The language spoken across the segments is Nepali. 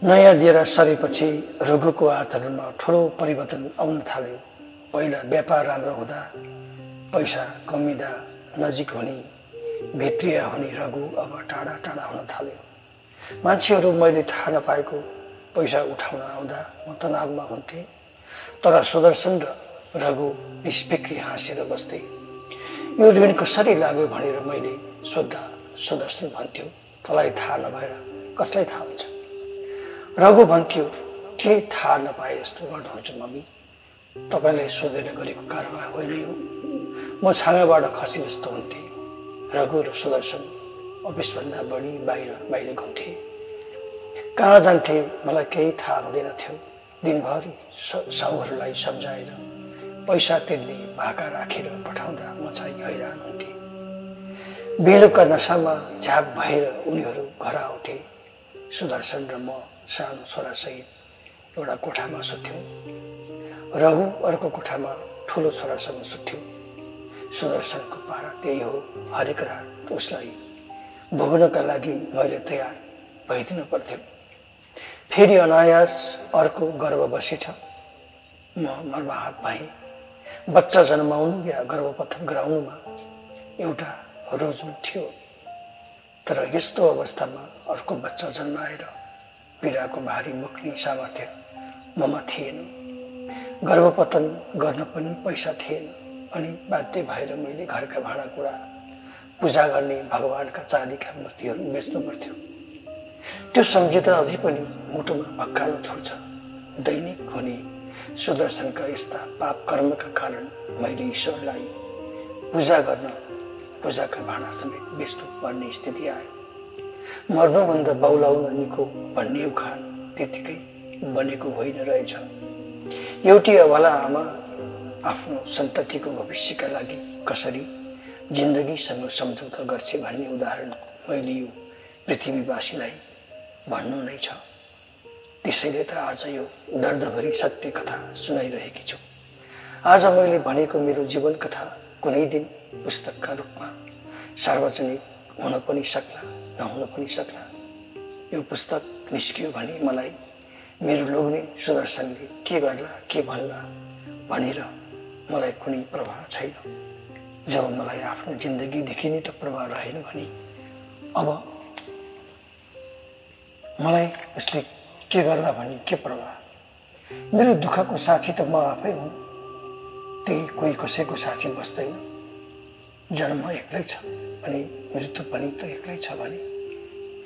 नयाँ डेरा सरेपछि रघुको आचरणमा ठूलो परिवर्तन आउन थाल्यो। पहिला व्यापार राम्रो हुँदा, पैसा कमिँदा नजिक हुने, भित्रिया हुने रघु अब टाढा टाढा हुन थाल्यो। मान्छेहरू मैले थाहा नपाएको पैसा उठाउन आउँदा म तनावमा हुन्थे, तर सुदर्शन र रघु निष्फिक्री हाँसेर बस्थे। यो ऋण कसरी लाग्यो भनेर मैले सोद्धा सुदर्शन भन्थ्यो, तँलाई थाहा नभएर कसलाई थाहा हुन्छ? रघु भन्थ्यो, के थाहा नपाए जस्तो गर्नुहुन्छ मम्मी? तपाईँलाई सोधेर गरेको कारबार होइन यो, म छाँगाबाट खसे जस्तो हुन्थे। रघु र सुदर्शन अफिसभन्दा बढी बाहिर घुम्थे। कहाँ जान्थे मलाई केही थाहा हुँदैन थियो। दिनभरि साउहरूलाई सम्झाएर पैसा तिर्ने भाका राखेर पठाउँदा म चाहिँ हैरान हुन्थे। बेलुका नसामा झ्याप भएर उनीहरू घर आउँथे। सुदर्शन र म सानो छोरासहित एउटा कोठामा सुत्थ्यौँ। रघु अर्को कोठामा ठुलो छोरासँग सुत्थ्यो। सुदर्शनको पारा त्यही हो, हरेक रात उसलाई भोग्नका लागि मैले तयार भइदिनु पर्थ्यो। फेरि अनायास अर्को गर्भ बसेछ, म मर्माहत भएँ। बच्चा जन्माउनु या गर्भपतन गराउनुमा एउटा रोजु थियो, तर यस्तो अवस्थामा अर्को बच्चा जन्माएर पीडाको भारी बोक्ने सामर्थ्य ममा थिएन। गर्भपतन गर्न पनि पैसा थिएन अनि बाध्य भएर मैले घरका भाँडाकुँडा, पूजा गर्ने भगवानका चाँदीका मूर्तिहरू बेच्नु पर्थ्यो। त्यो सम्झिँदा अझै पनि मुटुमा भक्कालो छुट्छ। दैनिक हुने सुदर्शनका यस्ता पाप कर्मका कारण मैले ईश्वरलाई पूजा गर्न पूजाका भाँडा समेत बेच्नु पर्ने स्थिति आयो। मर्नुभन्दा बाउलाउन निको भन्ने उखान त्यतिकै बनेको होइन रहेछ। एउटी अबला आमा आफ्नो सन्ततिको भविष्यका लागि कसरी जिन्दगीसँग सम्झौता गर्छ भन्ने उदाहरण मैले यो पृथ्वीवासीलाई भन्नु नै छ। त्यसैले त आज यो दर्दभरी सत्य कथा सुनाइरहेकी छु। आज मैले भनेको मेरो जीवन कथा कुनै दिन पुस्तकका रूपमा सार्वजनिक हुन पनि सक्ला, नहुन पनि सक्ला। यो पुस्तक निस्कियो भने मलाई मेरो लोग्ने सुदर्शनले के गर्ला के भन्ला भनेर मलाई कुनै प्रभाव छैन। जब मलाई आफ्नो जिन्दगीदेखि नै त प्रभाव रहेन भने अब मलाई यसले के गर्ला भन्ने के प्रभाव? मेरो दुःखको साक्षी त म आफै हुँ। त्यही कोही कसैको साक्षी बस्दैन। जन्म एक्लै छ अनि मृत्यु पनि त एक्लै छ भने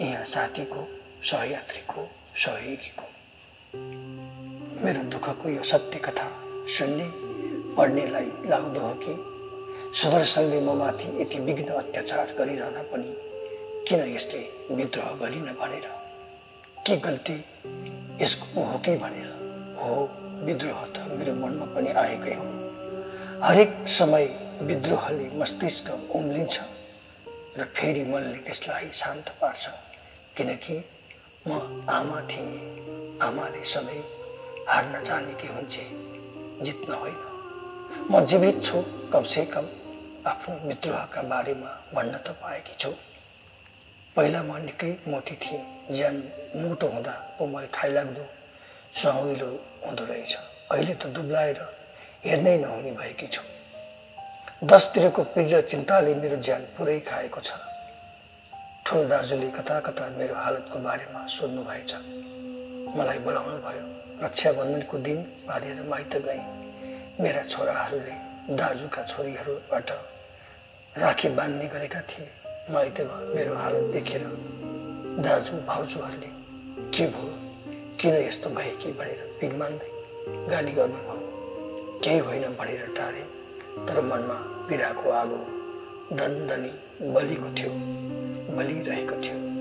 यहाँ साथीको, सहयात्रीको, सहयोगीको। मेरो दुःखको यो सत्य कथा सुन्ने पढ्नेलाई लाग्दो हो कि सुदर्शनले ममाथि यति विघ्न अत्याचार गरिरहँदा पनि किन यसले विद्रोह गरिन भनेर, के गल्ती यसको हो कि भनेर। हो, विद्रोह त मेरो मनमा पनि आएकै हो। हरेक समय विद्रोहले मस्तिष्क उम्लिन्छ र फेरि मनले त्यसलाई शान्त पार्छ। किनकि म आमा थिएँ। आमाले सधैँ हार्न जानेकी हुन्छे, जित्न होइन। म जीवित छु, कमसे कम आफ्नो विद्रोहका बारेमा भन्न त पाएकी छु। पहिला म निकै मोटी थिएँ। ज्यान मोटो हुँदा पो मलाई थाहै लाग्दो सुहाउँदिलो हुँदो रहेछ। अहिले त दुब्लाएर हेर्नै नहुने भएकी छु। 10 तिरको पीड र चिन्ताले मेरो ज्यान पुरै खाएको छ। ठुलो दाजुले कता कता मेरो हालतको बारेमा सोध्नु भएछ। मलाई बोलाउनु भयो। रक्षाबन्धनको दिन पारेर माइत गएँ। मेरा छोराहरूले दाजुका छोरीहरूबाट राखी बाँध्ने गरेका थिए। माइतमा मेरो हालत देखेर दाजु भाउजूहरूले के भयो, किन यस्तो भए कि भनेर पिर मान्दै गाली गर्नुभयो। केही होइन भनेर टारे, तर मनमा पीडाको आगो दनदनी बलिरहेको थियो।